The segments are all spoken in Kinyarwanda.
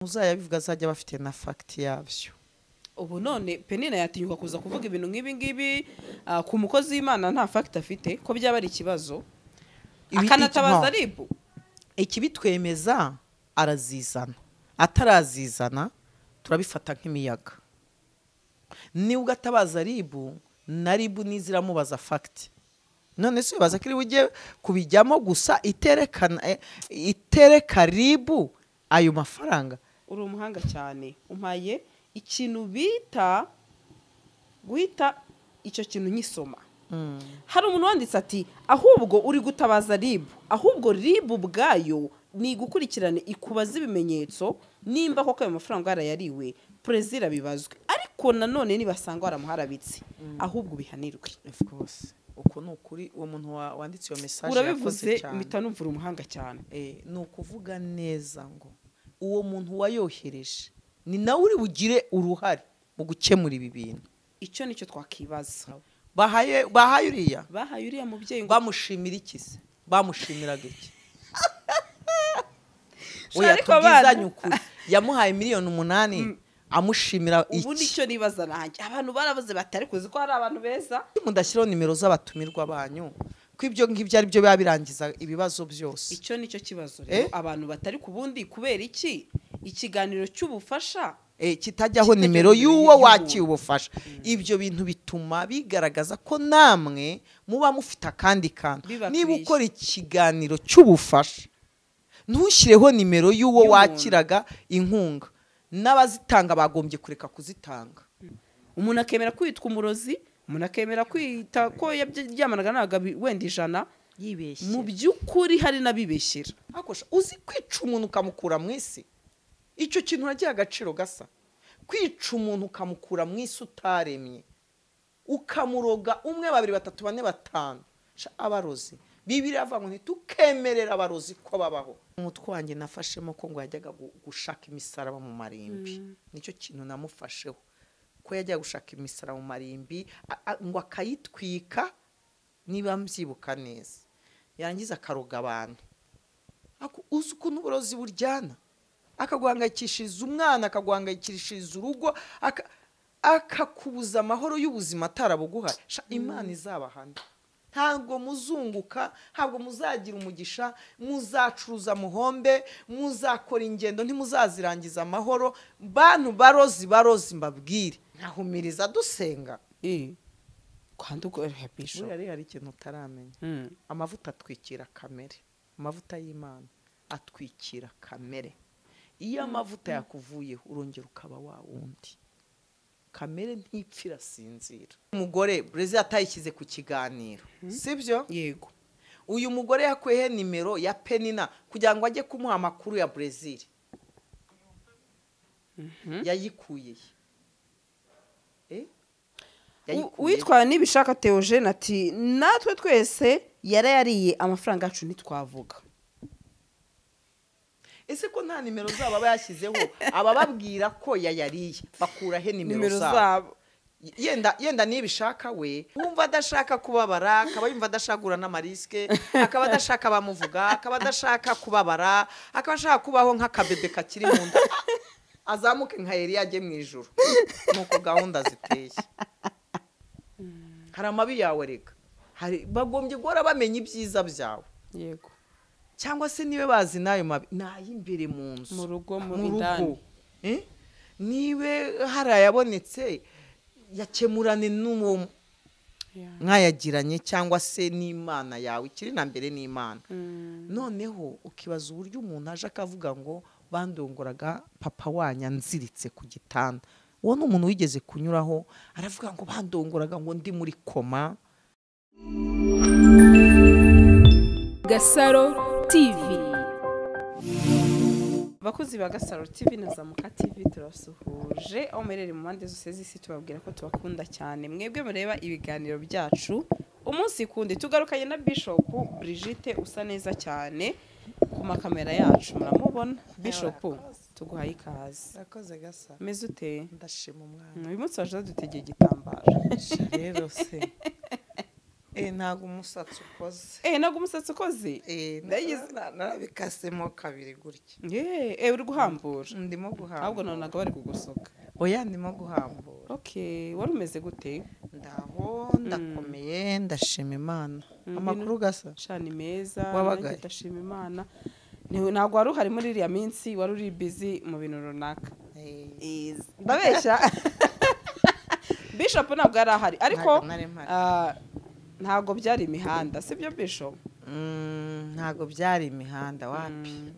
Uzayabivuga azajya bafite na fact yabyo. Ubu none Penina yatinyuka kuza kuvuga ibintu nk'ibi ngibi ku mukozi w'Imana nta fact afite, ko byaba ari ikibazo, akanatabaza RIB. Ikibitwemeza arazizana, atarazizana turabifata nk'imiyaga. Niba ugatabaza RIB na RIB niziramubaza fact, none se baza kiri ujye kubijyamo gusa itereka RIB ayo mafaranga. Uri umuhanga cyane, umpaye ikintu bita guhita icyo kintu nyisoma. Hari umuntu wanditse ati ahubwo uri gutabaza RIB, ahubwo RIB ubwayo ni gukurikirana ikubaza ibimenyetso nimba koko ayo mafaranga yarayariwe, Perezida bibazwe, ariko nanone nibasanga waramuharabitse ahubwo bihanirwe. Of course, uko ni ukuri. Uwo muntu wanditse iyo message urabivuze mpita numvura umuhanga cyane. Ni ukuvuga neza ngo uwo muntu wayohereje ni nawe uri bugire uruhare mu gukemura ibi bintu. Icyo nicyo twakibaza. Bahaye uriya, bahaye uriya mubyeyi ngo bamushimira iki se? Bamushimiraga iki? Oya tubwizanye ukuri, yamuhaye 8,000,000 amushimira iki? Ubu nicyo nibaza nanjye. Abantu baravuze batari kuzi ko hari abantu beza. Mudashyiraho nimero z'abatumirwa banyu, ko ibyo ngibyo ari byo biba birangiza ibibazo byose. Icyo nicyo kibazo rero, abantu batari kubundi kubera iki ikiganiro cy'ubufasha kitajyaho nimero y'uwo wakiye ubufasha. Ibyo bintu bituma bigaragaza ko namwe muba mufite akandi kantu. Niba ukora ikiganiro cy'ubufasha ntushyireho nimero y'uwo wakiraga inkunga, n'abazitanga bagombye kureka kuzitanga. Umuntu akemera kwitwa umurozi, umuntu akemera kwita ko yaryamanaga n'abagabo wenda 100 yibeshye. Mu by'ukuri hari n'abibeshyera. Akosha uzi kwica umuntu ukamukura mu isi, icyo kintu uragiye agaciro gasa. Kwica umuntu ukamukura mu isi utaremye, ukamuroga 1 2 3 4 5. Abarozi Bibiliya avuga ngo ntitukemerera abarozi ko babaho. Umutwe wanjye nafashemo ko ngo yajyaga gushaka imisaraba mu marimbi, nicyo kintu namufasheho, ko yajyaga gushaka imisaraba mu marimbi ngo akayitwika, niba mbyibuka neza, yarangiza akaroga abantu. Uzi ukuntu uburozi buryana, akaguhangayikishiriza umwana, akaguhangayikishiriza urugo, akakubuza amahoro y'ubuzima atarabuguhaye. Imana izabahana. Ntabwo muzunguka, ntabwo muzagira umugisha, muzacuruza muhombe, muzakora ingendo ntimuzazirangiza amahoro. Bantu barozi barozi mbabwire, nkahumiriza dusenga. Buriya hari ikintu utaramenya. Amavuta atwikira kamere, amavuta y'Imana atwikira kamere. Iyo amavuta yakuvuyeho urongera ukaba wa wundi. Kamere ntipfira sinzira. Umugore Brezil atayishyize ku kiganiro, sibyo? Yego. Uyu mugore yakuyehe nimero ya Penina kugira ngo ajye kumuha amakuru ya Brezil. Yayikuye. Uwitwa Nibishaka Theogene ati natwe twese yarayariye amafaranga yacu ntitwavuga. Ese ko nta nimero zabo aba yashyizeho, abababwira ko yayariye bakura he nimero zabo? Yenda Nibishaka we wumva adashaka kubabara, akaba yumva adashagura n'amariske, akaba adashaka bamuvuga, akaba adashaka kubabara, akaba ashaka kubaho nk'akabebe kakiri mu nda, azamuke nka Eliya ajye mu ijuru. Nuko gahunda ziteye. Hari amabi yawe reka, hari bagombye guhora bamenya ibyiza byawe. Yego. Cyangwa se niwe bazi nayo mabi nayimbere mu nzu, mu rugo, mu indani. Niwe harayabonetse yakemurane n'uwo mwayagiranye cyangwa se n'Imana yawe, ikiri na mbere n'Imana. Noneho ukibaza uburyo umuntu aje akavuga ngo bandongoraga papa wanya nziritse ku gitanda. Uwo ni umuntu wigeze kunyuraho aravuga ngo bandongoraga ngo ndi muri koma. Gasaro TV. Abakozi ba Gasaro TV na Zamuka TV turasuhuje aho muherereye mu mpande zose z'isi, tubabwira ko tubakunda cyane. Mwebwe mureba ibiganiro byacu umunsi kundi. Tugarukanye na Bishop Brigitte usa neza cyane ku makamera yacu, muramubona. Bishop, tuguhaye ikaze. Urakoze Gasa. Meze ute? Ndashima umwana. Uyu munsi waje dutegeye igitambaro. Rero se Ntabwo umusatsi ukoze. Ntabwo umusatsi ukoze. Narabikasemo kabiri gutya. Uri guhambura. Ndimo guhambura. Ahubwo nabonaga bari kugusuka. Oya, ndimo guhambura. Okay, wari umeze gute? Ndaho, ndakomeye, ndashima Imana. Amakuru gasa? Shani meza, nanjye ndashima Imana. Ntabwo wari uhari muri iriya minsi, wari uri busy mu bintu runaka. Ndabeshya. Bishop ntabwo yari ahari, ariko ntabwo byari imihanda, sibyo Bishop? Ntabwo byari imihanda wapi.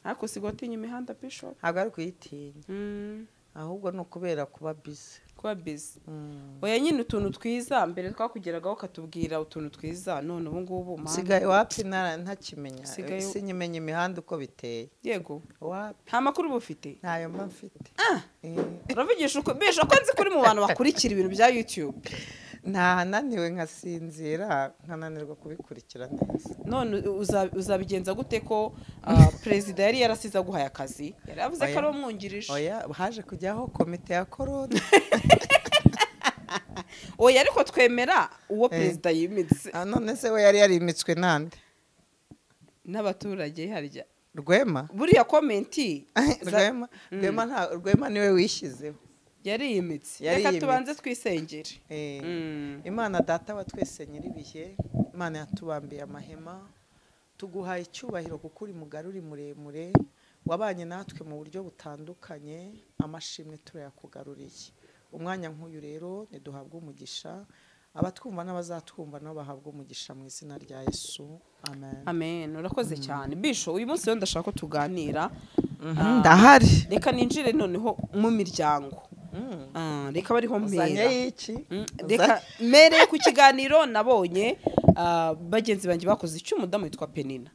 Ariko sigo tinya imihanda Bishop? Ntabwo ari kuyitinya. Ahubwo ni ukubera kuba busy. Kuba busy. Oya nyine utuntu twiza mbere twakugeragaho katubwira utuntu twiza, none ubu ngubu sigaye wapi ntakimenya. Sinyimenya imihanda uko biteye. Yego. Wapi. Nta makuru uba ufite? Ntayo mba mfite. Uravugisha uko Bishop, ko nzi kuri mu bantu bakurikira ibintu bya YouTube. Ntananiwe nkasinzira, nkananirwa kubikurikira neza. None uzabigenza gute ko perezida yari yarasize aguhaye akazi? Yari yavuze ko ari umwungirije. Oya, haje kujyaho komite ya corona. Oya, ariko twemera uwo perezida yimitse. None se we yari yarimitswe nande? N'abaturage harya. Rwema? Buriya komenti Rwema, Rwema niwe wishyizeho. Yari yimitse. Reka tubanze twisengere. Imana data wa twese nyiribihe, Imana yatubambiye amahema, tuguhaye icyubahiro kuko uri mugari uri muremure, wabanye natwe mu buryo butandukanye, amashimwe turayakugaruriye. Umwanya nk'uyu rero niduhabwe umugisha, abatwumva n'abazatwumva nabo bahabwe umugisha mu izina rya Yesu. Amen. Amen. Urakoze cyane. Bisho, uyu munsi rero ndashaka ko tuganira. Ndahari. Reka ninjire noneho mu miryango. Reka bariho mpera. Reka mere ku kiganiro nabonye bagenzi banjye bakoze icy'umudamu witwa Penina.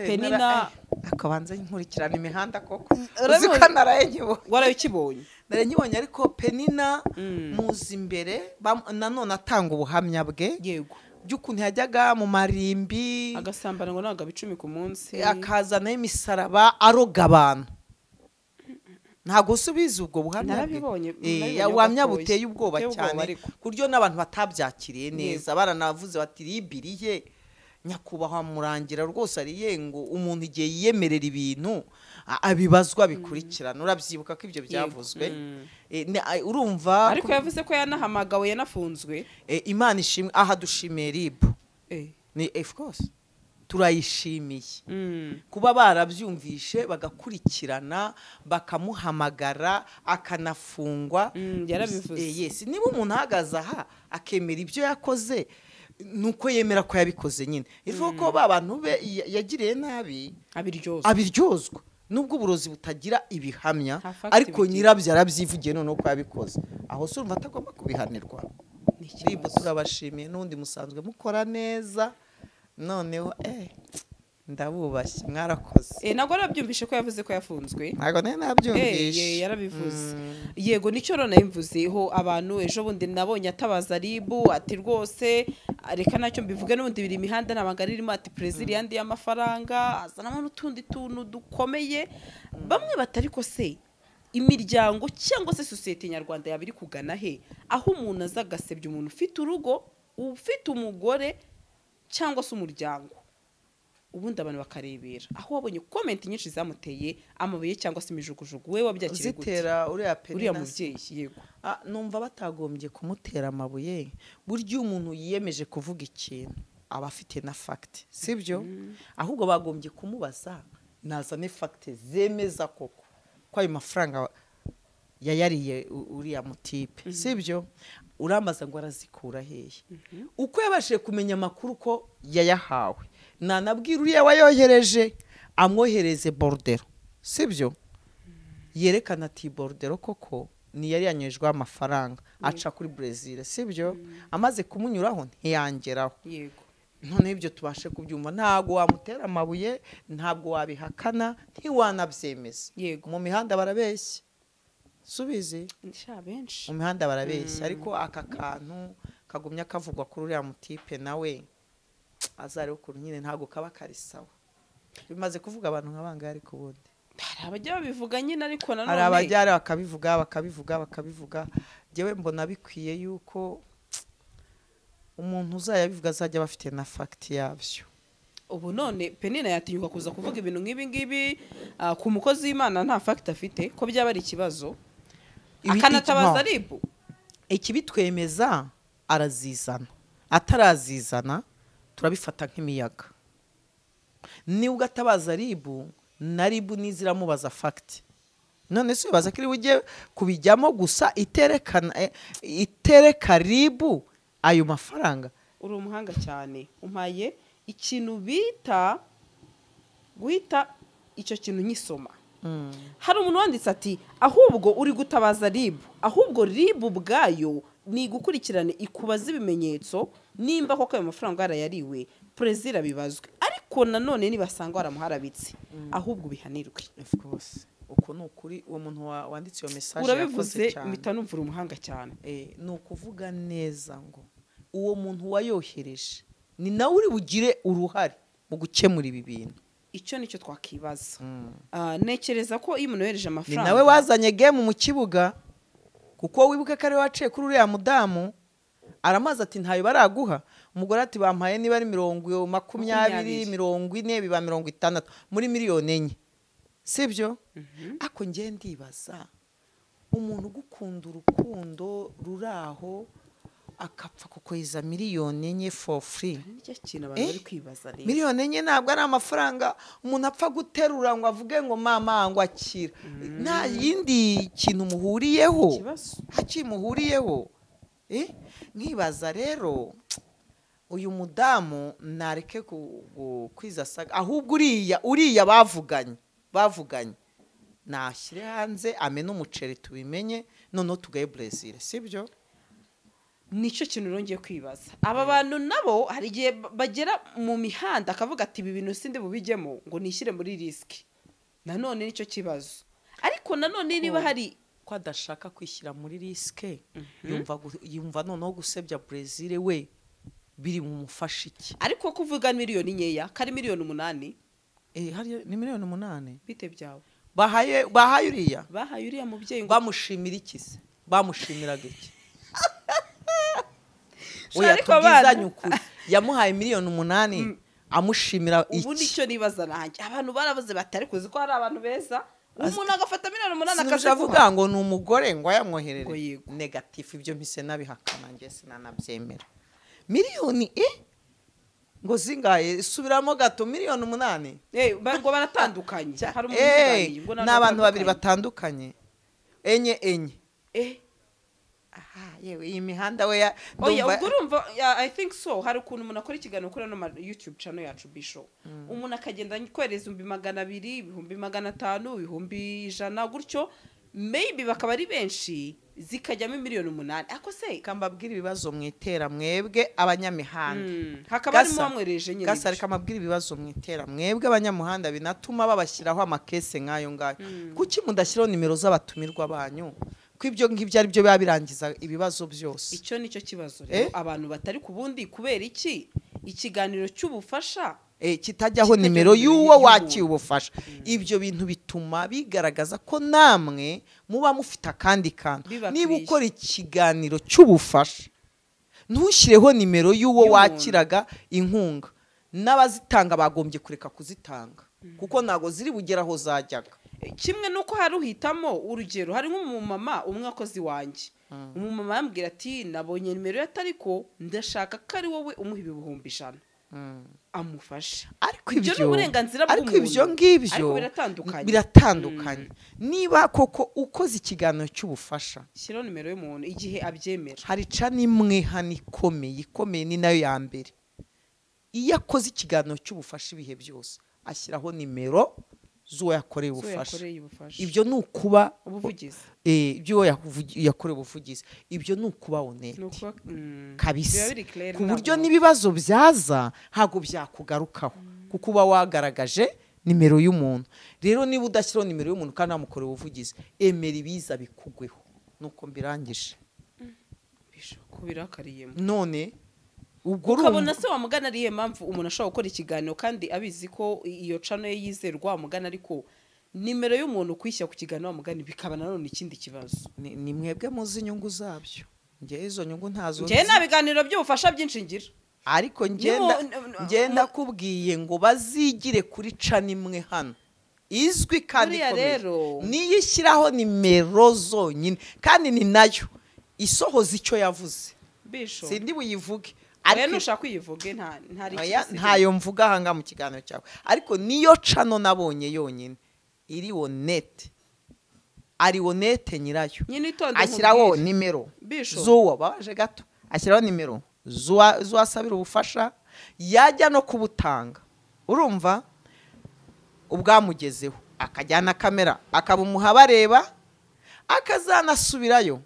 Penina akabanza nkurikirana imihanda koko. Uziko naraye nkibonye. Warayikibonye. Naraye nkibonye, ariko Penina muzi imbere nanone atanga ubuhamya bwe. Yego. By'ukuntu yajyaga mu marimbi agasambana ngo ntabwo 10 ku munsi, akazana imisaraba aroga abantu. Ntabwo usubiza ubwo buhamya bwe. Ubuhamya buteye ubwoba cyane kuryo n'abantu batabyakiriye neza, baranavuze bati ribiriye nyakubahwa Murangira rwose ariye ngo umuntu igihe yiyemerera ibintu abibazwa bikurikirana. Urabyibuka ko ibyo byavuzwe. Urumva ariko yavuze ko yanahamagawe yanafunzwe. Imana ishimwe, aha dushimiye RIB. Ni of course turayishimiye kuba barabyumvishe bagakurikirana bakamuhamagara akanafungwa. Yarabivuze. Yes, niba umuntu ahagaze aha akemera ibyo yakoze nuko yemera ko yabikoze nyine. Ivuga ko ba bantu be yagiriye nabi abiryozwa, nubwo uburozi butagira ibihamya, ariko nyirabyo arabyivugiye noneho ko yabikoze. Aho se urumva atagomba kubihanirwa? RIB turabashimiye, n'undi musanzwe mukora neza. Noneho ndabubashye mwarakoze. Ntabwo narabyumvishe ko yavuze ko yafunzwe. Ntabwo nari nabyumvishe. Yarabivuze. Yego, nicyo rero nayimvuzeho abantu ejo bundi nabonye atabaza RIB ati rwose reka nacyo mbivuge, n'ubundi biri imihanda ntabwo irimo, ati perezida yandi y'amafaranga azanamo n'utundi tuntu dukomeye. Bamwe batari ko se imiryango cyangwa se sosiyete nyarwanda yaba iri kugana he, aho umuntu aza agasebya umuntu ufite urugo, ufite umugore cyangwa se umuryango, ubundi abantu bakarebera. Aho wabonye comment nyinshi zamuteye amabuye cyangwa se imijugujugu, we wabyakiriye gute? Zitera uriya Penina, uriya mubyeyi. Yego. Numva batagombye kumutera amabuye. Burya umuntu yiyemeje kuvuga ikintu aba afite na fact, sibyo? Ahubwo bagombye kumubaza nazane fact zemeza koko ko ayo mafaranga yayariye uriya mutipe, sibyo? Urambaza ngo arazikura hehe? Uko yabashije kumenya amakuru ko yayahawe, nanabwira uriya wayohereje amwohereze bordero, sibyo? Yerekana ati bordero koko ni yari yanyejwe amafaranga aca kuri Brazil, sibyo? Amaze kumunyuraho ntiyangeraho. Yego. None ibyo tubashe kubyumva, ntabwo wamutera amabuye, ntabwo wabihakana, ntiwanabyemeza. Yego. Mu mihanda barabeshya. Subizi benshi mu mihanda barabeshya, ariko aka kantu kagumya kavugwa kuri uriya mutipe nawe azari ukuntu nyine ntabwo kaba kari sawa. Bimaze kuvuga abantu nk'abanga, ariko ubundi hari abajya babivuga nyine, ariko nanone hari abajya bakabivuga bakabivuga bakabivuga. Jewe mbona bikwiye yuko Umuntu uzayabivuga azajya bafite na fact yabyo. Ubu none Penina yatinyuka kuza kuvuga ibintu nk'ibi ngibi ku mukozi w'Imana nta fact afite, ko byaba ari ikibazo, akanatabaza RIB. Ikibitwemeza arazizana, atarazizana turabifata nk'imiyaga. Niba ugatabaza RIB na RIB niziramubaza fact. None se ubaza kiri ujye kubijyamo gusa itereka RIB ayo mafaranga. Uri umuhanga cyane, umpaye ikintu bita guhita icyo kintu nyisoma. Hari umuntu wanditse ati ahubwo uri gutabaza RIB, ahubwo RIB ubwayo ni gukurikirana ikubaza ibimenyetso nimba koko ayo mafaranga yarayariwe, Perezida bibazwe. Ariko nanone nibasanga waramuharabitse ahubwo bihanirwe. Of course, uko ni ukuri. Uwo muntu wanditse iyo message urabivuze mpita numvura umuhanga cyane. Ni ukuvuga neza ngo uwo muntu wayohereje ni nawe uri bugire uruhare mu gukemura ibi bintu. Icyo nicyo twakibaza. Nekereza ko iyo umuntu yohereje amafaranga ni nawe wazanye game mu kibuga, kuko wibuke ko ari waciye kuri uriya mudamu aramaze ati ntayo baraguha. Umugore ati bampaye niba ari 20, 40 biba 60 muri miliyoni 4, sibyo? Ako ngiye ndibaza umuntu ugukunda urukundo ruraho akapfa kukoheza miliyoni 4 for free. Miliyoni 4 ntabwo ari amafaranga umuntu apfa guterura ngo avuge ngo mama ngo akira. Nta yindi kintu muhuriyeho, hakimuhuriyeho. Nkibaza rero uyu mudamu nareke kwizasaga, ahubwo uriya bavuganye nashyire hanze amene umuceri tubimenye, noneho tugaye Brazil, sibyo? Nicyo kintu rongeye kwibaza. Aba bantu nabo hari igihe bagera mu mihanda akavuga ati ibi bintu sindi bubijyemo ngo nishyire muri risk. Nanone nicyo kibazo. Ariko nanone niba hari ko adashaka kwishyira muri risk, yumva noneho gusebya Brazil we biri mu mufasha iki? Ariko kuvuga miliyoni nkeya kari miliyoni 8. Hari ni miliyoni 8 bite byawe? Bahaye uriya. Bahaye uriya mubyeyi ngo bamushimira iki se? Bamushimiraga iki? Oya tubwizanye ukuri, yamuhaye miliyoni 8 amushimira iki? Ubu nicyo nibaza nanjye. Abantu baravuze batari kuzi ko hari abantu beza, umuntu agafata miliyoni 8 akavuga ngo ni umugore ngo ayamwoherere. Negative, ibyo mpise nabihakana nge sinanabyemera. Miliyoni ngo zingaye subiramo gato miliyoni 8. Ngo baratandukanye. Hari umuntu ngo n'abantu babiri batandukanye. Enye. Aha yewe iyi mihanda we ya oya ubwo urumva I think so. Hari ukuntu umuntu akora ikiganiro kuri no YouTube channel yacu Bisho, umuntu akagenda kohereza 200,000, 500,000, 100,000 gutyo, maybe bakaba ari benshi zikajyamo miliyoni 8. Ako se kambabwira ibibazo mwitera mwebwe abanyamihanda, hakaba harimo bamwereje nyine. Gasa reka mabwira ibibazo mwitera mwebwe abanyamuhanda binatuma babashyiraho amakese nkayo ngayo. Kuki mudashyiraho nimero z'abatumirwa banyu? Ko ibyo ngibyo ari byo biba birangiza ibibazo byose. Icyo nicyo kibazo rero abantu batari kubundi kubera iki ikiganiro cy'ubufasha kitajyaho nimero y'uwo wakiye ubufasha. Ibyo bintu bituma bigaragaza ko namwe muba mufite akandi kantu. Niba ukora ikiganiro cy'ubufasha ntushyireho nimero y'uwo wakiraga inkunga, n'abazitanga bagombye kureka kuzitanga kuko ntago ziri bugera aho zajyaga. Kimwe nuko hari uhitamo urugero, hari nk'umumama umwe akozi wanjye, umumama yambwira ati nabonye nimero ya tariko ndashaka ko ari wowe umuha 100,000 amufasha. Ariko ibyo ni uburenganzira bw'umuntu, ariko ibyo ngibyo biratandukanye. Niba koko ukoze ikiganiro cy'ubufasha shyiraho nimero y'umuntu igihe abyemera. Hari cana imwe hano ikomeye ni nayo ya mbere. Iyo akoze ikiganiro cy'ubufasha ibihe byose ashyiraho nimero z'uwo yakoreye ubufasha. Ibyo ni ukuba ubuvugizi. Ibyo yakoreye ubuvugizi, ibyo ni ukuba honete kabisa, ku buryo n'ibibazo byaza ntabwo byakugarukaho kuko uba wagaragaje nimero y'umuntu. Rero niba udashyiraho nimero y'umuntu kandi wamukoreye ubuvugizi, emera ibiza bikugweho. Nuko mbirangije none ukabona se wamugana ariye mpamvu umuntu ashobora gukora ikiganiro kandi abizi ko iyo channel ye yizerwa wamugana, ariko nimero y'umuntu kwishyira ku kiganiro wamugana bikaba nanone ikindi kibazo. Ni mwebwe muzi inyungu zabyo, Njye izo nyungu ntazo. Njye nta biganiro by'ubufasha byinshi ngira. Ariko ngenda kubwiye ngo bazigire kuri cana imwe hano izwi kandi ikomeye, niyo ishyiraho nimero zonyine kandi ni nayo isohoza icyo yavuze. Sindi buyivuge, ariko nushaka kuyivuge ntayo mvuga aha ngaha mu kiganiro cyawe, ariko niyo cano nabonye yonyine iri wonete, ari wonete nyirayo ashyiraho nimero z'uwo baje gato, ashyiraho nimero z'uwasabira ubufasha, yajya no kubutanga, urumva ubwamugezeho akajyana kamera akabumuha bareba, akazanasubirayo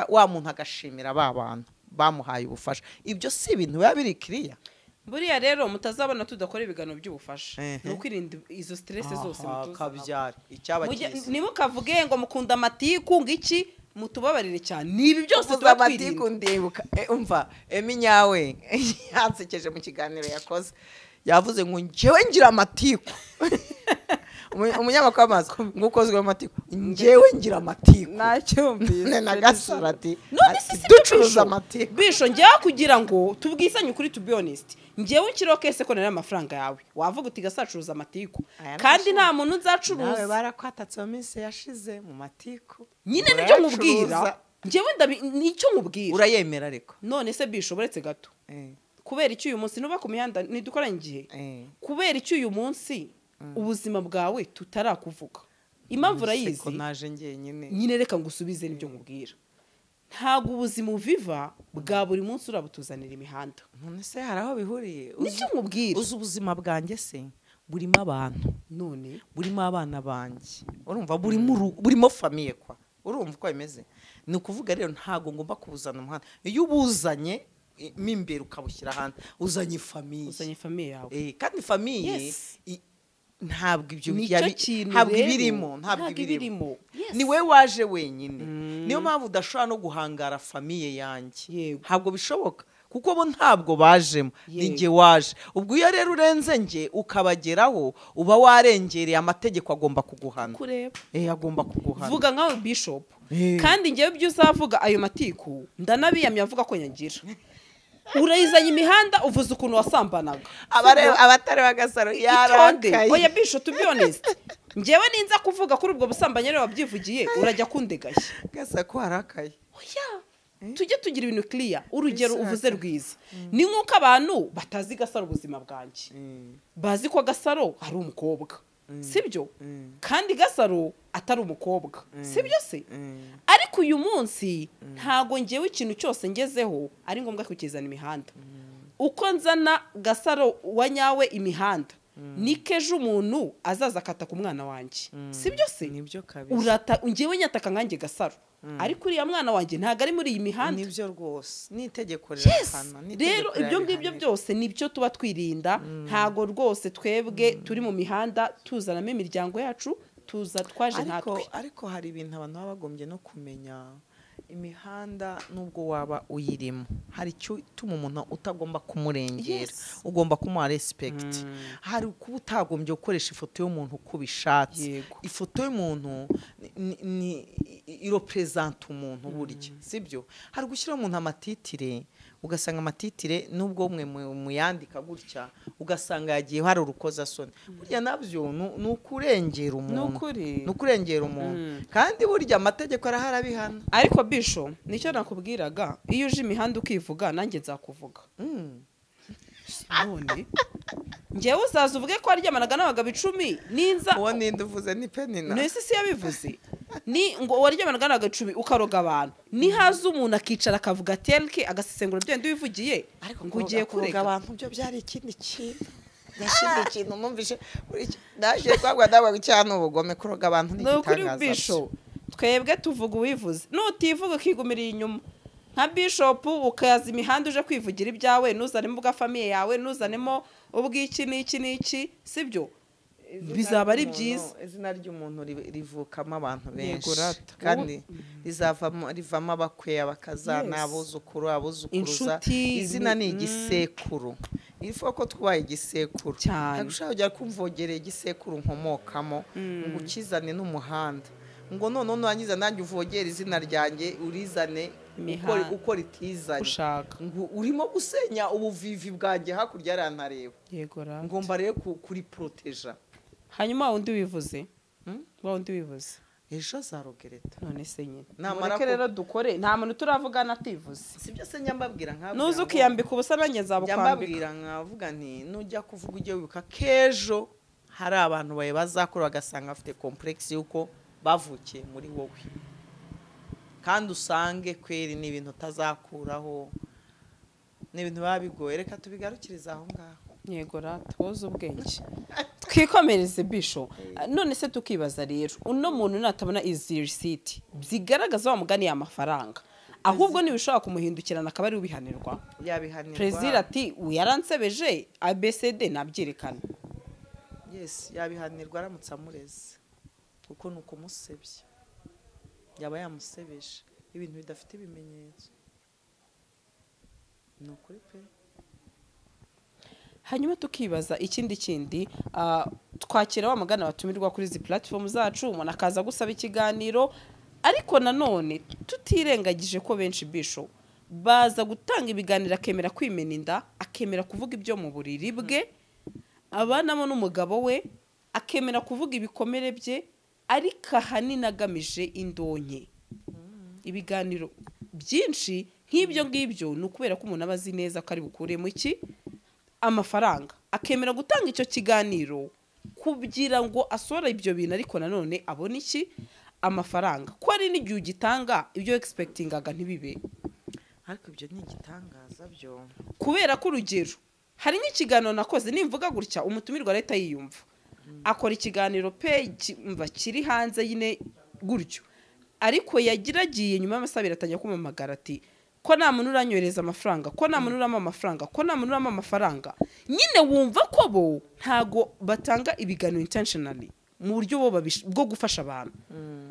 wa muntu agashimira ba bantu bamuhaye ubufasha. Ibyo si ibintu biba biri kiriya. Buriya rero mutazabona tudakora ibiganiro by'ubufasha, ni ukwirinda izo stress zose mutuza. Icyaba cyiza nimukavuge ngo mukunda amatiku ngiki, mutubabarire cyane, nibi byose tuba twirinda. Ndibuka umva Emi nyawe yansekeje mu kiganiro yakoze, yavuze ngo njyewe ngira amatiku. Umunyamakuru amazi ngo ukozwe amatiku, njyewe ngira amatiku nacyumvise na Gasaro ati none se ducuruza amatiku. Bisho njyewe kugira ngo tubwisanye ukuri, to be honest, njyewe ukiriho kese ko nari amafaranga yawe wavuga uti gasacuruza amatiku, kandi nta muntu nzacuruza. Nawe barakwatatse mu minsi yashize mu matiku nyine, nibyo nkubwira njyewe nicyo nkubwira. Urayemera ariko none se Bisho buretse gato, kubera icyo uyu munsi nuba ku mihanda ntidukoranye igihe, kubera icyo uyu munsi ubuzima bwawe tutarakuvuga, impamvu urayizi nyine, reka ngusubize nibyo nkubwira. Ntabwo ubuzima uviva bwa buri munsi urabutuzanira imihanda. None se hari aho bihuriye? Nicyo nkubwira. Uzi ubuzima bwanjye se burimo abantu, none burimo abana banjye, urumva burimo famille kwa, urumva uko bimeze. Ni ukuvuga rero ntabwo ngomba kubuzana umuhanda. Iyo ubuzanye mimbere ukabushyira hanze, uzanye famille, uzanye famille yawe. Kandi famille ntabwo ibyo ntabwo ibirimo, ntabwo ibirimo. Ni we waje wenyine, niyo mpamvu udashobora no guhangara famille yanjye, ntabwo bishoboka kuko bo ntabwo bajemo, ni njye waje. Ubwo iyo rero urenze njye ukabageraho uba warengereye, amategeko agomba kuguhana. Agomba kuguhana. Vuga nkawe Bishop, kandi njyewe ibyo uzavuga ayo matiku ndanabiyamye avuga ko nyagira. Urayizanye imihanda uvuze ukuntu wasambanaga. Abatari bagasaro yarakaye. Oya Bishop, to be honest, njyewe ninza kuvuga kuri ubwo busambanyi rero wabyivugiye urajya kundegashya. Gasa ko harakaye. Oya, tujye tugira ibintu clear. Urugero uvuze rwiza ni nkuko abantu batazi Gasaro ubuzima bwanjye, bazi ko Gasaro ari umukobwa, sibyo? Kandi Gasaro atari umukobwa, sibyo se? Ariko uyu munsi ntago ngewe ikintu cyose ngezeho ari ngombwa kukizana imihanda. Uko nzana Gasaro wa nyawe imihanda, nikeje umuntu azaza akata ku mwana wanjye, sibyo se? Nibyo kabisa. Urata ngewe nyataka nkanjye Gasaro, ariko uriya mwana wanjye ntago ari muri iyi mihanda. Nibyo rwose, nitegeko rirahana. Rero ibyo ngibyo byose nibyo tuba twirinda. Ntago rwose twebwe turi mu mihanda tuzanamo imiryango yacu, tuza twaje natwe. Ariko hari ibintu abantu baba bagombye no kumenya. Imihanda nubwo waba uyirimo hari icyo ituma umuntu utagomba kumurengera, ugomba kumuha respect. Hari kuba utagombye gukoresha ifoto y'umuntu uko ubishatse. Ifoto y'umuntu ni irepresenta umuntu burya, sibyo? Hari gushyira umuntu amatitire, ugasanga amatitire nubwo mwe muyandika gutya ugasanga yagiye hari urukozasoni. Burya nabyo ni ukurengera umuntu, ni ukurengera umuntu. Kandi burya amategeko arahari abihana. Ariko Bisho nicyo nakubwiraga, iyo uje imihanda ukivuga nanjye nzakuvuga. None njyewe uzaza uvuge ko waryamanaga n'abagabo 10 ninza. Uwo ninde uvuze? Ni Penina. Nese si yabivuze, ni ngo waryamanaga n'abagabo 10 ukaroga abantu. Ni haza umuntu akicara akavuga telke agasesengura byo ndibivugiye ngo ugiye kurega abantu, byo byari ikindi kintu. Ikindi kintu numvise ndaje kwagwa ndagwa cyane ubugome. Kuroga abantu ni igitangaza. Bisho twebwe tuvuga uwivuze, nutivuga ukigumira inyuma nka Bishop ukayaza imihanda uje kwivugira ibyawe, nuzanemo ubwa famille yawe, nuzanemo ubw'iki n'iki n'iki, sibyo? Bizaba ari byiza. Izina ry'umuntu rivukamo abantu benshi, kandi rizavamo rivamo abakwe, abakazana, abuzukuru, abuzukuruza. Izina ni igisekuru. Ifu ko twabaye igisekuru, ntabwo ushobora kujya kumvogerera igisekuru nkomokamo ngo ukizane n'umuhanda, ngo none nurangiza nanjye uvogera izina ryanjye urizane Uko ritizanye ushaka ngo urimo gusenya ubuvivi bwanjye hakurya yarantareba. Yego ra. Ngomba rero kuri proteja. Hanyuma undi wivuze wa undi wivuze ejo azarogereta. None se nyine Namara mureke rero dukore, nta muntu turavugana ativuze. Sibyo se njya mbabwira nkabwira nuza ngo- ukiyambika ubusa nanjye njya nzabukwambika. mbabwira nkavuga nti nujya kuvuga ujye wibuka k'ejo hari abantu bawe bazakora bagasanga bafite complexe y'uko bavukiye muri wowe, kandi usange kweri ni ibintu utazakuraho, ni ibintu biba bigoye. Reka tubigarukirize aho ngaho. Yego ra, tuboze ubwenge twikomereze bisho. None se tukibaza rero, uno muntu natabona izi receipt zigaragaza wa mugani y'amafaranga, ahubwo ntibishobora kumuhindukirana akaba ari ubihanirwa. Yabihanirwa. Perezida ati yaransebeje ABCD nabyerekana. Yes, yabihanirwa aramutse amureze, kuko ni ukumusebya, yaba yamusebeje ibintu bidafite ibimenyetso. Ni ukuri pe. Hanyuma tukibaza ikindi kindi, twakira wa mugana batumirwa kuri izi platform zacu, umuntu akaza gusaba ikiganiro, ariko nanone tutirengagije ko benshi bisho baza gutanga ibiganiro akemera kwimena inda, akemera kuvuga ibyo mu buriri bwe abanamo n'umugabo we, akemera kuvuga ibikomere bye, ariko ahanini agamije indonke. Ibiganiro byinshi nk'ibyo ngibyo ni ukubera ko umuntu aba azi neza ko ari bukuremo iki amafaranga, akemera gutanga icyo kiganiro kugira ngo asohore ibyo bintu, ariko nanone abone iki amafaranga. Ko ari n'igihe ugitanga ibyo expectingaga ntibibe. Ariko ibyo ni igitangaza byo. Kubera ko urugero hari nk'ikiganiro nakoze nimvuga gutya umutumirwa leta yiyumva akora ikiganiro pe mva kiri hanze nyine gutyo, ariko yagiragiye nyuma y'amasaha abiri atangira kumamagara ati ko nta muntu uranyohereza amafaranga, ko nta muntu urama amafaranga, ko nta muntu urama amafaranga. Nyine wumva ko bo ntago batanga ibiganiro intentionally mu buryo bo bwo gufasha abantu.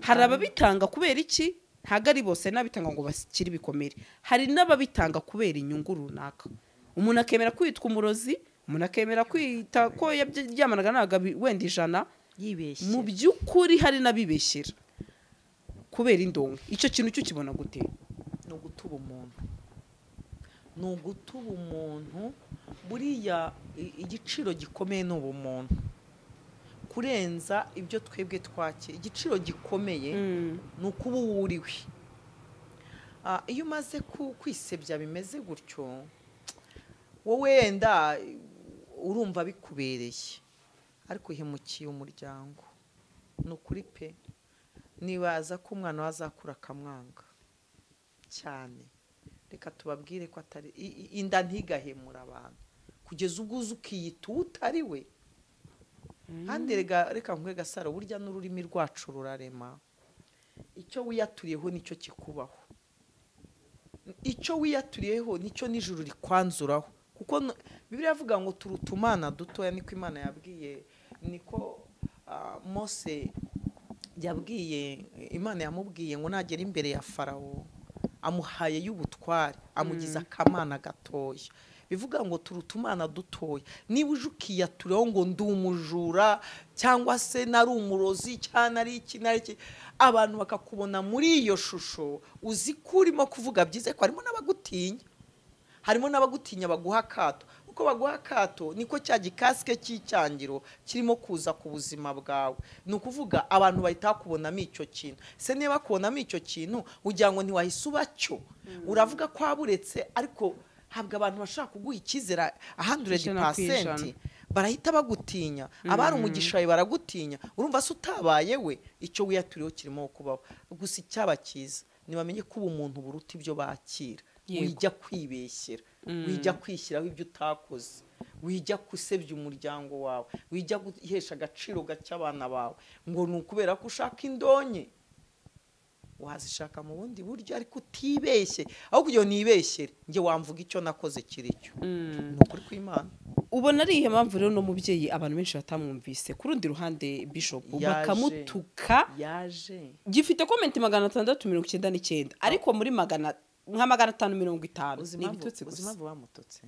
Hari ababitanga kubera iki? Ntago ari bose n'abitanga ngo bashyikire ibikomere, hari n'ababitanga kubera inyungu runaka. Umuntu akemera kwitwa umurozi, umuntu akemera kwita ko yaryamanaga n'abagabo wenda 100 yibeshye. Mu by'ukuri hari n'abibeshyera kubera indonke. Icyo kintu cyo ukibona gute? Ni ugutuba umuntu, ni ugutuba umuntu. Buriya igiciro gikomeye ni ubumuntu kurenza ibyo twebwe twakira. Igiciro gikomeye ni ukuba uwuriwe. Iyo umaze kwisebya bimeze gutyo, wowe wenda urumva bikubereye, ariko uhemukiye umuryango. Ni ukuri pe, nibaza ko umwana wazakura akamwanga cyane. Reka tubabwire ko atari inda ntigahemura abantu kugeza ubwo uza ukiyita utari we. Kandi reka nkwe Gasaro, burya n'ururimi rwacu rurarema. Icyo wiyaturiyeho nicyo kikubaho, icyo wiyaturiyeho nicyo n'ijuru rikwanzuraho. Kuko Bibiliya ivuga ngo turutumana dutoya, niko Imana yabwiye, niko Mose yabwiye, Imana yamubwiye ngo nagera imbere ya Farawo amuhaye y'ubutware, amugiza akamana gatoya. Bivuga ngo turutumana dutoya. Niba uje ukiyaturaho ngo ndi umujura cyangwa se nari umurozi cyangwa nari iki nari iki, abantu bakakubona muri iyo shusho, uzi ko urimo kuvuga byiza, ko harimo n'abagutinya, harimo n'abagutinya baguha akato. Uko baguha akato niko cya gikasike cy'icyangiro kirimo kuza ku buzima bwawe. Ni ukuvuga abantu bahita bakubonamo icyo kintu. Se niba bakubonamo icyo kintu ugira ngo ntiwahise uba cyo, uravuga ko waburetse, ariko habwa abantu bashaka kuguha icyizere 100% barahita bagutinya. Abari umugisha wawe baragutinya, urumva se utabaye we, icyo wiyaturiyeho kirimo kubaho. Gusa icyaba cyiza nibamenye ko ubumuntu buruta ibyo bakira. Wijya kwibeshyera, wijya kwishyiraho ibyo utakoze, wijya gusebya umuryango wawe, wijya guhesha agaciro gake abana bawe ngo ni ukubera ko ushaka indonke. Wazishaka mu bundi buryo ariko utibeshye. Aho kugira ngo nibeshyere njye wamvuga icyo nakoze kiri cyo. Ni ukuri kw'Imana. Ubona ari ihe mpamvu rero no mubyeyi abantu benshi batamwumvise ku rundi ruhande Bishop bakamutuka? Yaje gifite comment 699, ariko muri nka 550 ni ibitutsi gusa. Uzi impamvu bamututse?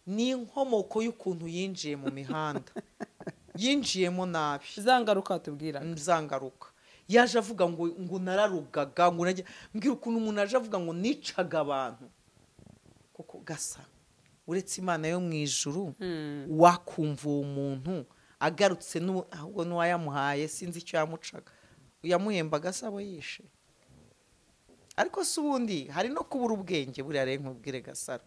Ni inkomoko y'ukuntu yinjiye mu mihanda, yinjiyemo nabi. Zangaruka tubwira zangaruka. Yaje avuga ngo nararugaga, ngo najya mbwira ukuntu umuntu aje avuga ngo nicaga abantu. Koko gasa uretse Imana yo mu ijuru wakumva uwo muntu agarutse ahubwo n'uwayamuhaye sinzi icyo yamucaga, yamuhembaga se abo yishe. Ariko se ubundi hari no kubura ubwenge buriya rero nkubwire Gasaro,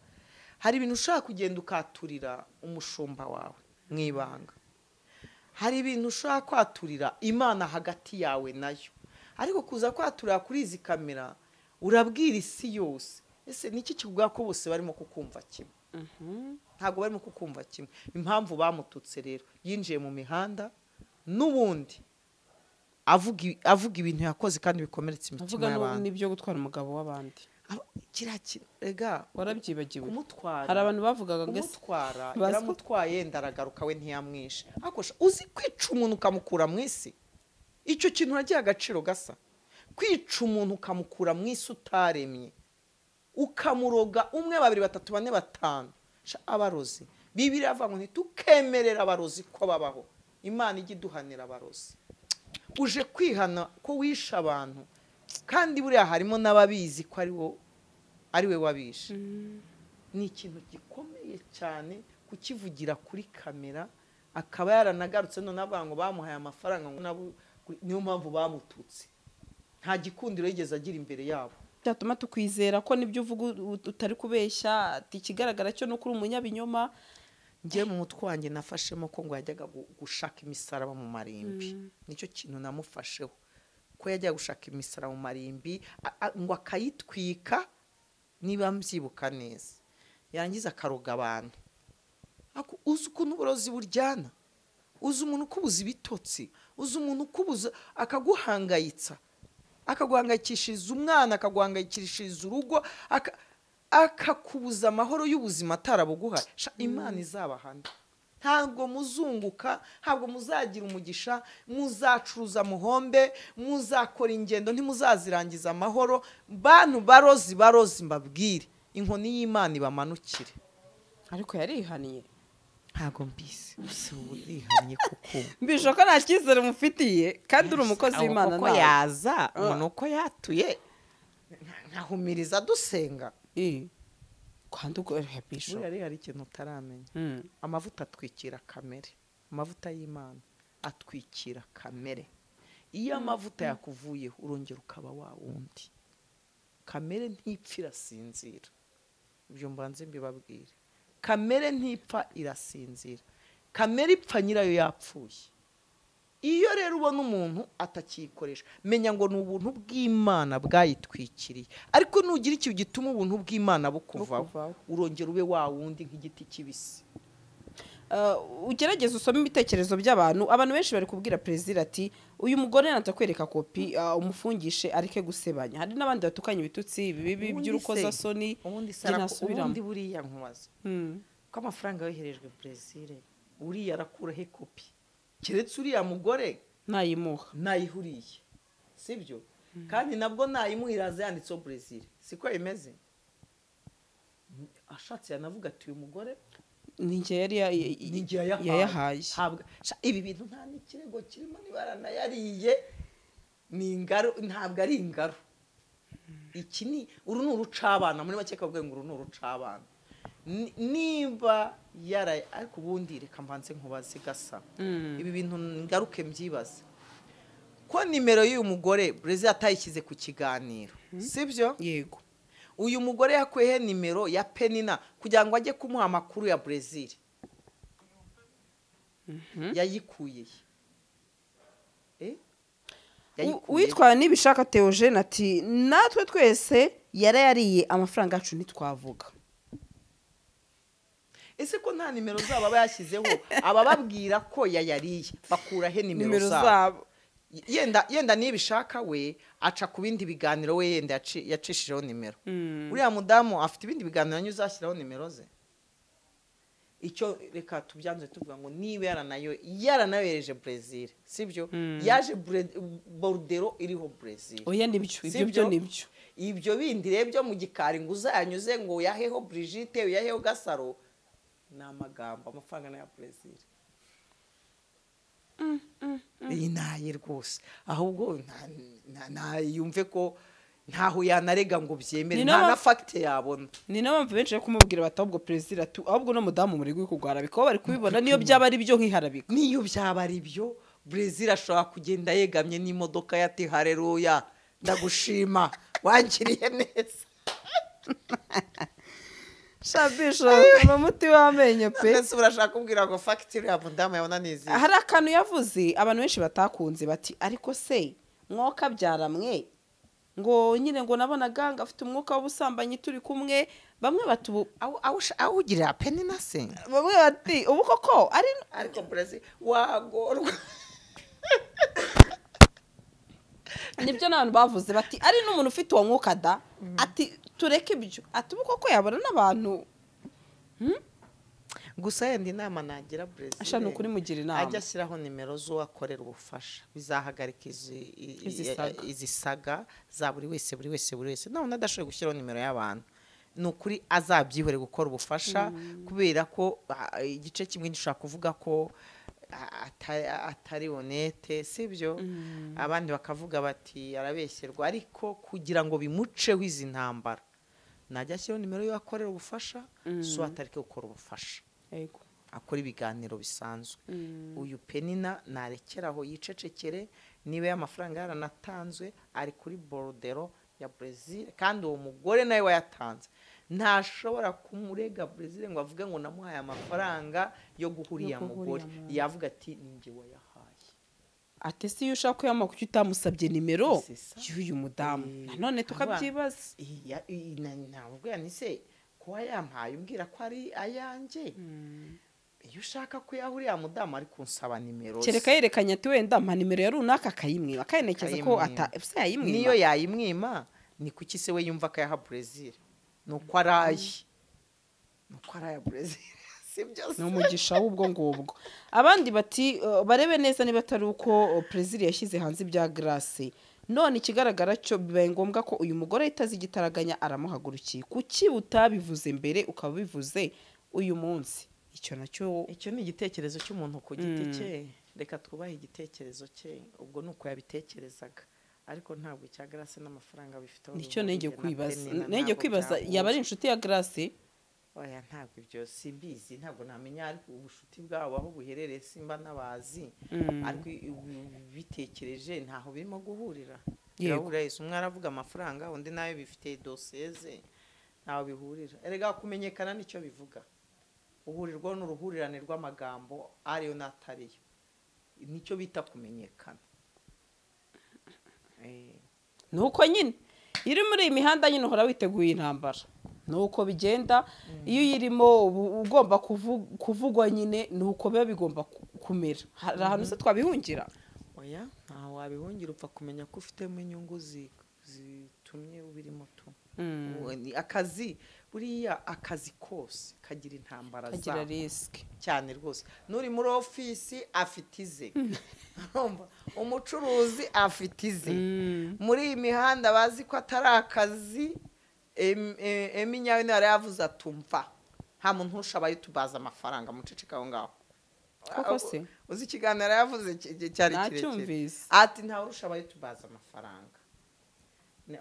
hari ibintu ushaka kugenda ukaturira umushumba wawe mu ibanga, hari ibintu ushaka kwaturira Imana hagati yawe nayo, ariko kuza kwaturira kuri izi kamera urabwira isi yose. Ese niki kikuvuga ko bose barimo kukumva kimwe? Ntabwo barimo kukumva kimwe. Impamvu bamututse rero, yinjiye mu mihanda n'ubundi avuga ibintu yakoze kandi bikomeretsa imitima y'abantu. N'ibyo gutwara umugabo w'abandi. Kiriya kintu rega warabyibagiwe kumutwara. Hari abantu bavugaga ngo kumutwara yaramutwaye ndaragaruka we ntiyamwishe. Akosha uzi kwica umuntu ukamukura mu isi, icyo kintu uragiye agaciro gasa. Kwica umuntu ukamukura mu isi utaremye, ukamuroga 1 2 3 4 5. Abarozi Bibiliya avuga ngo ntitukemerera abarozi ko babaho. Imana ijya iduhanira abarozi. Uje kwihana ko wishe abantu, kandi buriya harimo n'ababizi ko ari we wabishe. Ni ikintu gikomeye cyane kukivugira kuri kamera, akaba yaranagarutse none avuga ngo bamuhaye amafaranga, ngo niyo mpamvu bamututse. Nta gikundiro yigeze agira imbere yabo. Byatuma tukwizera ko nibyo uvuga utari kubeshya, ati ikigaragara cyo nuko uri umunyabinyoma. Ngiye mu mutwe wanjye nafashemo ko ngo yajyaga gushaka imisaraba mu marimbi. Nicyo kintu namufasheho, ko yajyaga gushaka imisaraba mu marimbi ngo akayitwika niba mbyibuka neza, yarangiza akaroga abantu. Uzi ukuntu uburozi buryana, uzi umuntu ukubuza ibitotsi, uzi umuntu ukubuza akaguhangayitsa, akaguhangayikishiriza umwana, akaguhangayikishiriza urugo, akakubuza amahoro y'ubuzima atarabuguhaye. Imana izabahana. Ntabwo muzunguka, ntabwo muzagira umugisha, muzacuruza muhombe, muzakora ingendo ntimuzazirangiza amahoro. Bantu barozi mbabwire, inkoni y'Imana ibamanukire. Ariko yarihaniye. Ntabwo mbisi urihaniye kuko mbisho ko nta cyizere mufitiye kandi uri umukozi w'Imana. Nawe yaza umuntu uko yatuye nkahumiriza dusenga. Kandi uko bisho buriya hari ikintu utaramenya. Amavuta atwikira kamere, amavuta y'Imana atwikira kamere. Iyo amavuta yakuvuyeho urongera ukaba wa wundi. Kamere ntipfa irasinzira. Ibyo mbanze mbibabwire. Kamere ntipfa irasinzira. Kamere ipfa nyirayo yapfuye. Iyo rero ubona umuntu atakiyikoresha, menya ngo ni ubuntu bw'Imana bwayitwikiriye. Ariko nugira ikintu gituma ubuntu bw'Imana bukuvaho, urongera ube wa wundi nk'igiti kibisi. Ugerageze usome ibitekerezo by'abantu. Abantu benshi bari kubwira Perezida ati uyu mugore natakwereka kopi, umufungishe areke gusebanya. Hari n'abandi batukanye ibitutsi bibi by'urukozasoni. Ubundi buriya nkubaza ko amafaranga yoherejwe Perezida uriya arakura he kopi? Keretse uriya mugore nayimuha nayihuriye, sibyo? Kandi nabwo nayimuhira yanditseho Brazil, siko imeze. Ashatse yanavuga ati uyu mugore ninjye yari yayahaye. Ibi bintu nta n'ikirego kirimo, nibaranayariye ni ingaro, ntabwo ari ingaro. Iki ni uru ni urucabana, muri make kavuga ngo uru ni urucabana. Niba yara ariko ubundi reka mbanze nkubaze Gasa, ibi bintu ngaruke mbyibaze ko nimero y'uyu mugore Brazil atayishyize ku kiganiro, sibyo? Yego. Uyu mugore yakuye nimero ya Penina kugira ngo ajye kumuha amakuru ya Brazil. Yayikuye. Uwitwa Nibishaka Theogene ati natwe twese yarayariye amafaranga yacu ntitwavuga. Ese ko nta nimero zabo aba yashyizeho, abababwira ko yayariye bakura he nimero zabo? Yenda Nibishaka we aca ku bindi biganiro, we yenda yacishijeho nimero. Uriya mudamu afite ibindi biganiro anyuze ashyiraho nimero ze. Icyo reka tubyanze tuvuga ngo niba yaranayohereje Brazil, sibyo? Yaje Bordeaux iriho Brazil. Oya nibyo, ibyo byo nibyo. Ibyo bindi rebyo mu gikari ngo uzanyuze ngo yaheho Brigitte, yaheho Gasaro, ni amagambo, amafaranga na ya Brazil. Iyi naye rwose ahubwo yumve ko ntaho yanarega ngo byemere, nta na fagite yabona. Ni nayo mpamvu benshi bari kumubwira bati ahubwo perezida ahubwo no mudamu muri kugwarabika aho bari kubibona, niyo byaba ari byo nkiharabika, niyo byaba ari byo Brezil ashobora kugenda yegamye n'imodoka ya ati haleluya ndagushima wangiriye neza. Shabisha umuti w'amenyo pe. Ese urashaka kumbwira ngo fagitire ya mudamu yabona nizi? Hari akantu yavuze abantu benshi batakunze bati ariko se mwoka byaramwe ngo nyine ngo nabonaga ngo afite umwuka w'ubusambanyi turi kumwe, bamwe bati ubu awugirira peni na se, bamwe bati ubu koko ari ariko Brezil wagorwa. Nibyo n'abantu bavuze bati ari n'umuntu ufite uwo mwuka da, ati tureke ibyo, ati ubu koko yabona n'abantu. Gusa yenda inama nagira Brezil ashaka ukuri mugira inama ajya ashyiraho nimero z'uwakorera ubufasha, bizahagarika izi saga za buri wese buri wese buri wese. None adashoboye gushyiraho nimero y'abantu ni ukuri azabyihore gukora ubufasha, kubera ko igice kimwe gishobora kuvuga ko atari honete, sibyo, abandi bakavuga bati arabeshyerwa, ariko kugira ngo bimuceho izi ntambara najya ashyiraho nimero y'uwakorera ubufasha, so atareke gukora ubufasha, akora ibiganiro bisanzwe. Uyu Penina narekeraho yicecekere, niba y'amafaranga yaranatanzwe ari kuri borodero ya Brezil, kandi uwo mugore nawe wayatanze ntashobora kumurega Brezil ngo avuge ngo namuhaye amafaranga yo guhuriya mugore, yavuga ati ninjye wayahaye. Ate si iyo ushaka kuyamuha kuki utamusabye nimero y'uyu mudamu? Nanone tukabyibaza. Ntabwo yanise kuba yampaye umbwira ko ari ayanjye, iyo ushaka kuyahuriya mudamu ari kunsaba nimero, kereka yerekanye ati wenda mpa nimero ya runaka akayimwiba, akayerekeza ko ata yayimwiba. Niyo yayimwima ni kuki se we yumva akayaha Brezil? Nuko araye, nuko araye Brezil, sibyo se? Ni umugisha w'ubwo ngubwo. Abandi bati barebe neza niba atari uko Brezil yashyize hanze ibya Grace, none ikigaragara cyo bibaye ngombwa ko uyu mugore itazi igitaraganya aramuhagurukiye. Kuki utabivuze mbere ukaba bivuze uyu munsi? Icyo nacyo icyo ni igitekerezo cy'umuntu ku giti cye, reka twubahe igitekerezo cye, ubwo nuko yabitekerezaga, ariko ntabwo icya Grace n'amafaranga bifite. Nicyo nenge kwibaza, nenge kwibaza yaba ari inshuti ya Grace? Oya ntabwo ibyo simbizi, ntabwo namenya ariko ubushuti bwabo aho buherereye simba nabazi, ariko bitekereje ntaho birimo guhurira. Birahurira Yesu, umwe aravuga amafaranga undi nayo bifite dosiye ze, ntaho bihurira. Erega kumenyekana nicyo bivuga, uhurirwa n'uruhurirane rw'amagambo ariyo n'atariyo, nicyo bita kumenyekana. Nuko nyine iri muri iyi mihanda nyine uhora witeguye intambara, nuko bigenda. Iyo uyirimo ugomba kuvugwa nyine, nuko biba bigomba kumera. Hari ahantu se twabihungira? Oya ntaho wabihungira, upfa kumenya ko ufitemo inyungu zitumye ubirimo tu. Akazi buriya akazi kose kagira intambara za kagira risk cyane rwose. Nuri muri ofisi afite ize, umucuruzi afite ize, muri iyi mihanda bazi ko atari akazi. Eminyawe niwe yavuze atumva nta muntu urusha yutubaza amafaranga, muceceka aho ngaho. Koko se uzi ikiganiro yavuze cyari kirekire, ati nta urusha yutubaza amafaranga.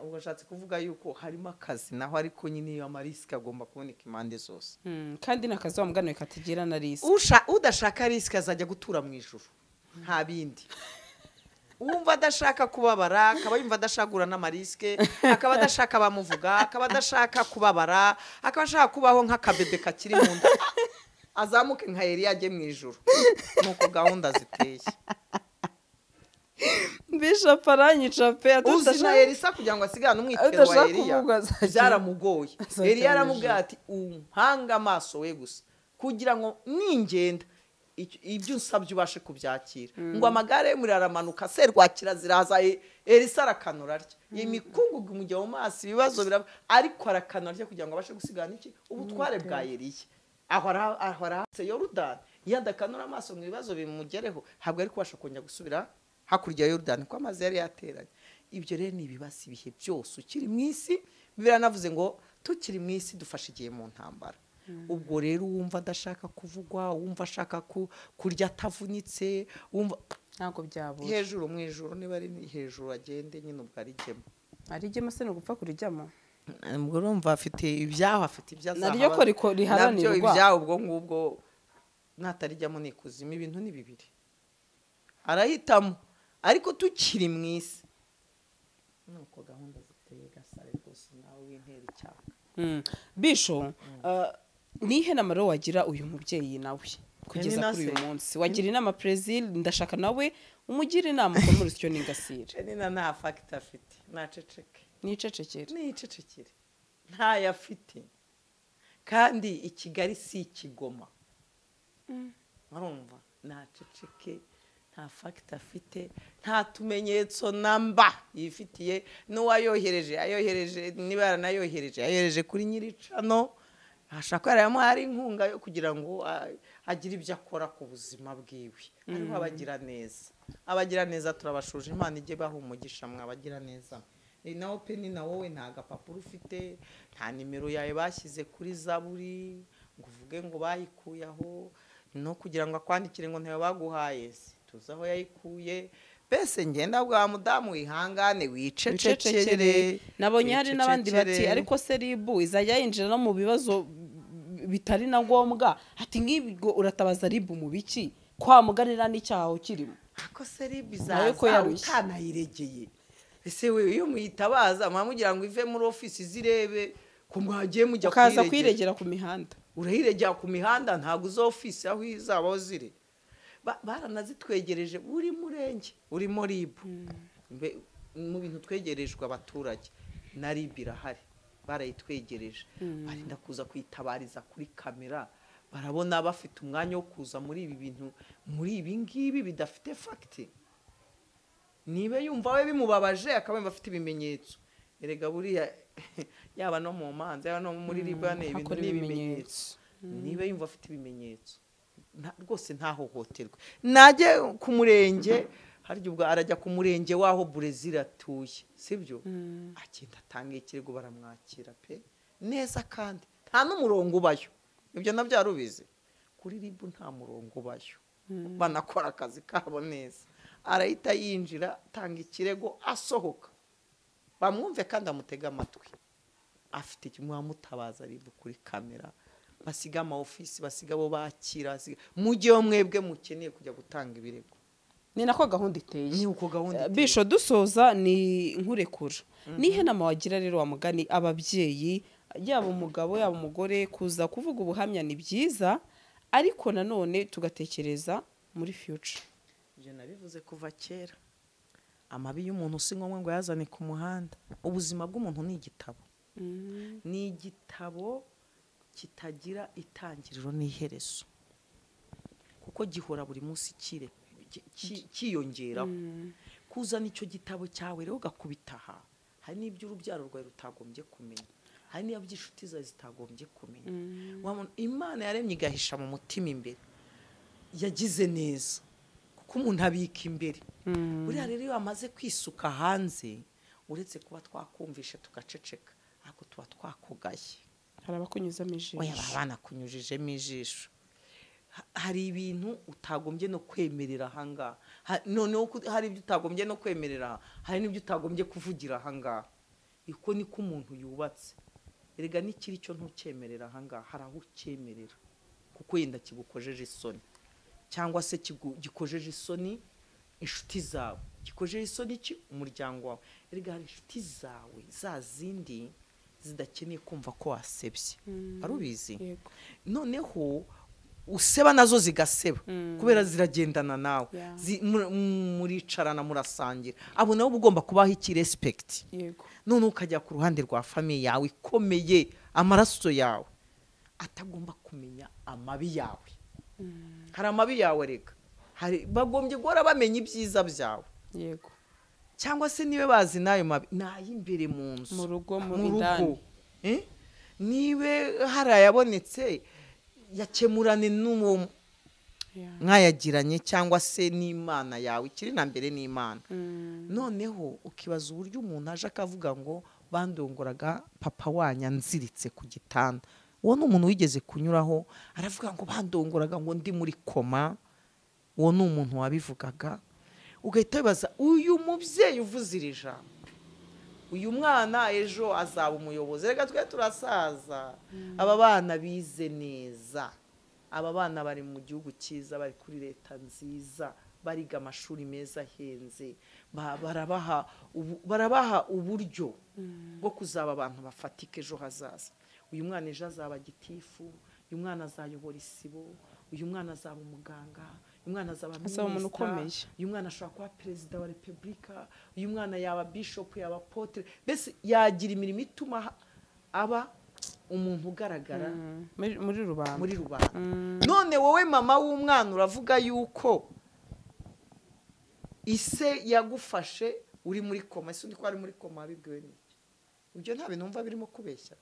Ubwo ashatse kuvuga yuko harimo akazi naho, ariko nyine iyo amarisike agomba kuboneka impande zose. Kandi nakazi wa mugano katagira na risike. Udashaka risike azajya gutura mu ijuru, nta bindi. Uwumva adashaka kubabara, akaba yumva adashagura n'amarisike, akaba adashaka bamuvuga, akaba adashaka kubabara, akaba ashaka kubaho nk'akabebe kakiri mu nda, azamuke nka Eliya ajye mu ijuru. Nuko gahunda ziteye. Bishop aranyica pe, uzi na Elisa kugira ngo asigane umwitero wa Eliya byaramugoye. Eliya aramubwira ati umpanga amaso we gusa kugira ngo ningenda ibyo unsabye ubashe kubyakira. Ngo amagare y'umuriro aramanuka, serwakira ziraza, Elisa arakanura atya, imikungugu imujya mu maso, ibibazo biraba, ariko arakanura atya kugira ngo abashe gusigana iki ubutware bwa Eliya. Ahora Yorudani, iyo adakanura amaso mu bibazo bimugereho ntabwo ari kubasha kongera gusubira hakurya ya Yorudani kuko amazi yari yateranye. Ibyo rero ni ibibasi ibihe byose ukiri mu isi. Biranavuze ngo tukiri mu isi dufashe igihe mu ntambara. Ubwo rero wumva adashaka kuvugwa, wumva ashaka kurya atavunitse, wumva ntabwo byabura. Hejuru mu ijuru, niba ari hejuru agende nyine ubwo arijyemo. Arijyemo se ni ugupfa kurijyamo? Ubwo urumva afite ibyaho, afite ibyo azahaba. Naryo ko riharanirwa. Nabyo ibyaho ubwo ngubwo natarijyamo ni ikuzimu. Ibintu ni bibiri arahitamo, ariko tukiri mu isi nuko gahunda ziteye. Gasare rwose nawe w'intera icyaka. Bisho, nihe nama rero wagira uyu mubyeyi nawe kugeza kuri uyu munsi? Wagira inama Prezil, ndashaka nawe umugira inama ukomere usyo n'ingasire. Nina nta fact afite, naceceke. Nicecekere. Nicecekere, ntayo afite. Kandi i Kigali si ikigoma, urumva? Naceceke, nta fact afite, nta tumenyetso namba yifitiye. N'uwayohereje ayohereje, niba yaranayohereje ayohereje kuri nyiricano, ashaka yaramuha ari inkunga yo kugira ngo agire ibyo akora ku buzima bwiwe. Hariho abagira neza, abagira neza turabashuje, Imana ijye baha umugisha mwabagira neza. Nawe pe ni na wowe nta gapapuro ufite, nta nimero yawe bashyize kuri zaburi ngo uvuge ngo bayikuye aho, no kugira ngo akwandikire ngo ntayo baguhaye, tuzi aho yayikuye. Mbese ngenda bwa mudamu wihangane wicecekere. Nabonye hari n'abandi bati ariko se RIB izajya yinjira no mu bibazo bitari na ngombwa, ati nk'ibwo uratabaza RIB mu biki kwa muganira n'icyaha kirimo? Ako se RIB izaza utanayiregeye? Ese we iyo muyitabaza mwamugira ngo ive muri ofisi zirebe ko mwagiye mujya ukaza kwiregera ku mihanda? Urahiregera ku mihanda, ntabwo uzo ofisi aho izaba ziri. Baranazitwegereje buri murenge urimo RIB. Mu bintu twegerejwe abaturage na RIB irahari, barayitwegereje. Barinda kuza kuyitabariza kuri kamera, barabona bafite umwanya wo kuza muri ibi bintu, muri ibi ngibi bidafite fact. Niba yumva we bimubabaje akaba yumva afite ibimenyetso, erega buriya yaba no mu manza yaba no muri RIB ibintu ni ibimenyetso. Niba yumva afite ibimenyetso rwose ntahohoterwe, najye ku murenge. Harya ubwo arajya ku murenge waho Brezil atuye, sibyo? Agenda atanga ikirego, baramwakira pe neza, kandi nta n'umurongo ubayo. Ibyo nabyo yarubizi kuri RIB nta murongo ubayo, banakora akazi kabo neza. Arahita yinjira, atanga ikirego, asohoka bamwumve kandi amutega amatwi. Afite kimwamutabaza RIB kuri kamera, basiga ama ofisi, basiga abo bakira, mujye mwebwe mukeneye kujya gutanga ibirego. Ni nako gahunda iteye. Ni uko gahunda iteye. Bisho dusoza ni nkurekura. Nihe nama wagira rero wa mugani ababyeyi, yaba umugabo yaba umugore, kuza kuvuga ubuhamya ni byiza, ariko nanone tugatekereza muri future? Ibyo nabivuze kuva kera. Amabi y'umuntu si ngombwa ngo yazane ku muhanda. Ubuzima bw'umuntu ni igitabo. Ni igitabo kitagira itangiriro n'iherezo, kuko gihora buri munsi cyiyongeraho. Kuzana icyo gitabo cyawe rero ugakubita aha, hari n'ibyo urubyaro rwawe rutagombye kumenya, hari n'iby'inshuti zawe zitagombye kumenya. Imana yaremye igahisha mu mutima imbere, yagize neza kuko umuntu abika imbere. Buriya rero iyo amaze kwisuka hanze, uretse kuba twakumvisha tugaceceka, ariko tuba twakugaye. Hari abakunyuzamo ijisho. Oya, banakunyujijemo ijisho. Hari ibintu utagombye no kwemerera ahangaha, noneho hari ibyo utagombye no kwemerera, hari n'ibyo utagombye kuvugira ahangaha. Iko niko umuntu yubatse. Erega n'ikiri cyo ntucyemerera ahangaha, hari aho ucyemerera kuko yenda kigukojeje isoni, cyangwa se gikojeje isoni inshuti zawe, gikojeje isoni ki umuryango wawe. Erega hari inshuti zawe za zindi zidakeneye kumva ko wasebye, arubizi. Noneho useba nazo zigaseba kubera ziragendana nawe, muricarana murasangira, abo nabo ugomba kubaha iki respect. None ukajya ku ruhande rwa famille yawe ikomeye, amaraso yawe atagomba kumenya amabi yawe. Hari amabi yawe reka, hari bagombye guhora bamenya ibyiza byawe. Yego. Cyangwa se niwe bazi nayo mabi nayimbere mu nzu, mu rugo, mu indani. Niwe harayabonetse yakemurane n'uwo mwayagiranye, cyangwa se n'Imana yawe ikiri na mbere n'Imana. Noneho ukibaza uburyo umuntu aje akavuga ngo bandongoraga papa wanya nziritse ku gitanda, Uwo ni umuntu wigeze kunyuraho aravuga ngo bandongoraga ngo ndi muri koma. Uwo ni umuntu wabivugaga. Ugahita wibaza uyu mubyeyi uvuze iri jambo, uyu mwana ejo azaba umuyobozi. Reka twe turasaza, aba bana bize neza, aba bana bari mu gihugu cyiza, bari kuri leta nziza, bariga amashuri meza ahenze, barabaha uburyo bwo kuzaba abantu bafatika ejo hazaza. Uyu mwana ejo azaba gitifu, uyu mwana azayobora isibo, uyu mwana azaba umuganga, uyu mwana azaba minisita, uyu mwana ashobora kuba perezida wa repubulika, uyu mwana yaba bishop, yaba apotre, mbese yagira imirimo ituma aba umuntu ugaragara muri rubanda, muri rubanda. None wowe mama w'umwana uravuga yuko ise yagufashe uri muri koma. Ese undi ko ari muri koma bibwiwe n'iki? Ibyo nta bintu numva birimo kubeshya.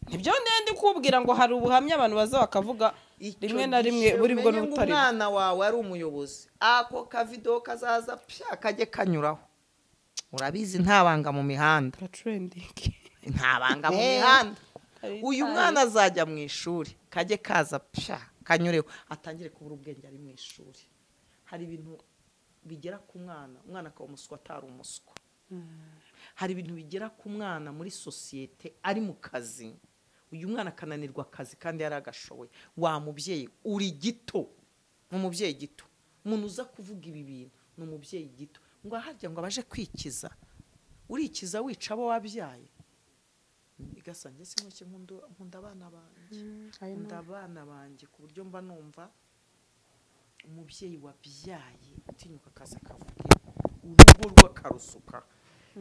Nibyo ndende kubwira ngo hari ubuhamya abantu baza bakavuga rimwe na rimwe buri bwo n'ubutari. Umwana wawe ari umuyobozi, ako kavido kazaza pya kajye kanyuraho. Urabizi nta banga mu mihanda, nta banga mu mihanda. Uyu mwana azajya mu ishuri kajye kaza pya kanyureho, atangire kubura ubwenge ari mu ishuri. Hari ibintu bigera ku mwana, umwana akaba umuswa atari umuswa. Hari ibintu bigera ku mwana muri sosiyete ari mu kazi, uyu mwana akananirwa akazi kandi yaragashoboye. Wa mubyeyi uri gito, umubyeyi gito, umuntu uza kuvuga ibi bintu ni umubyeyi gito. Ngo harya ngo abaje kwikiza, urikiza wica abo wabyaye. Igasange sinkoke nkunda abana banjye, nkunda abana banjye ku buryo mba numva umubyeyi wabyaye utinyuka akaza akavuga urugo rw'akarusuka.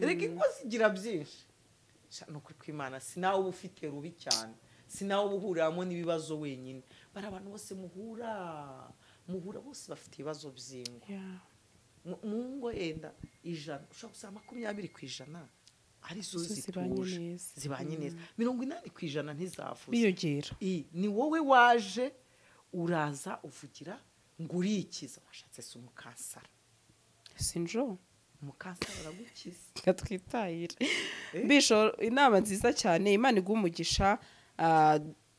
Erega ingo zigira byinshi. Nukuri kw'Imana sinawe uba ufite rubi cyane, sinawe uba uhuriramo n'ibibazo wenyine. Bari abantu bose muhura bose bafite ibibazo by'ingo. Mu ngo yenda 100 ushobora gusanga 20% arizo zituje zibanye neza, 80% ntizavuze biyogera. Ni wowe waje uraza uvugira ngo urikiza, washatse se umukansara sinjo umukansara aragukiza katwitayire. Bisho inama nziza cyane, Imana iguhe umugisha.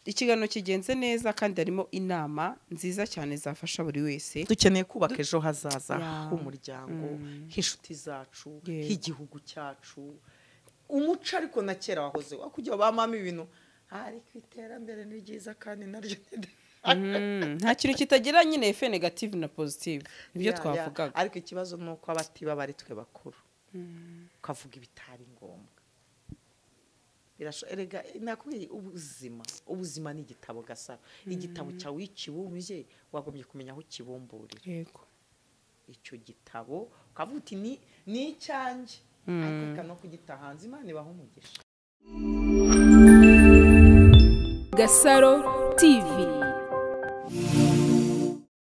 Ikiganiro kigenze neza kandi harimo inama nziza cyane zafasha buri wese. Dukeneye kubaka ejo hazaza h'umuryango, h'inshuti zacu, h'igihugu cyacu. Umuco ariko na kera wahoze wakugira ba mama ibintu, ariko iterambere ni ryiza kandi naryo nta kintu kitagira nyine effet negative na positive, nibyo twavugaga. Ariko ikibazo nuko abatiba bari twe bakuru ukavuga ibitari ngombwa. Erega nakubwiye ubuzima ni igitabo gasaro. Igitabo cyawe ikibumbye wagombye kumenya aho kibumburira. Yego, icyo gitabo ukavuga uti ni icyanjye, ariko no kugita hanze. Imana ibahe umugisha. Gasaro TV.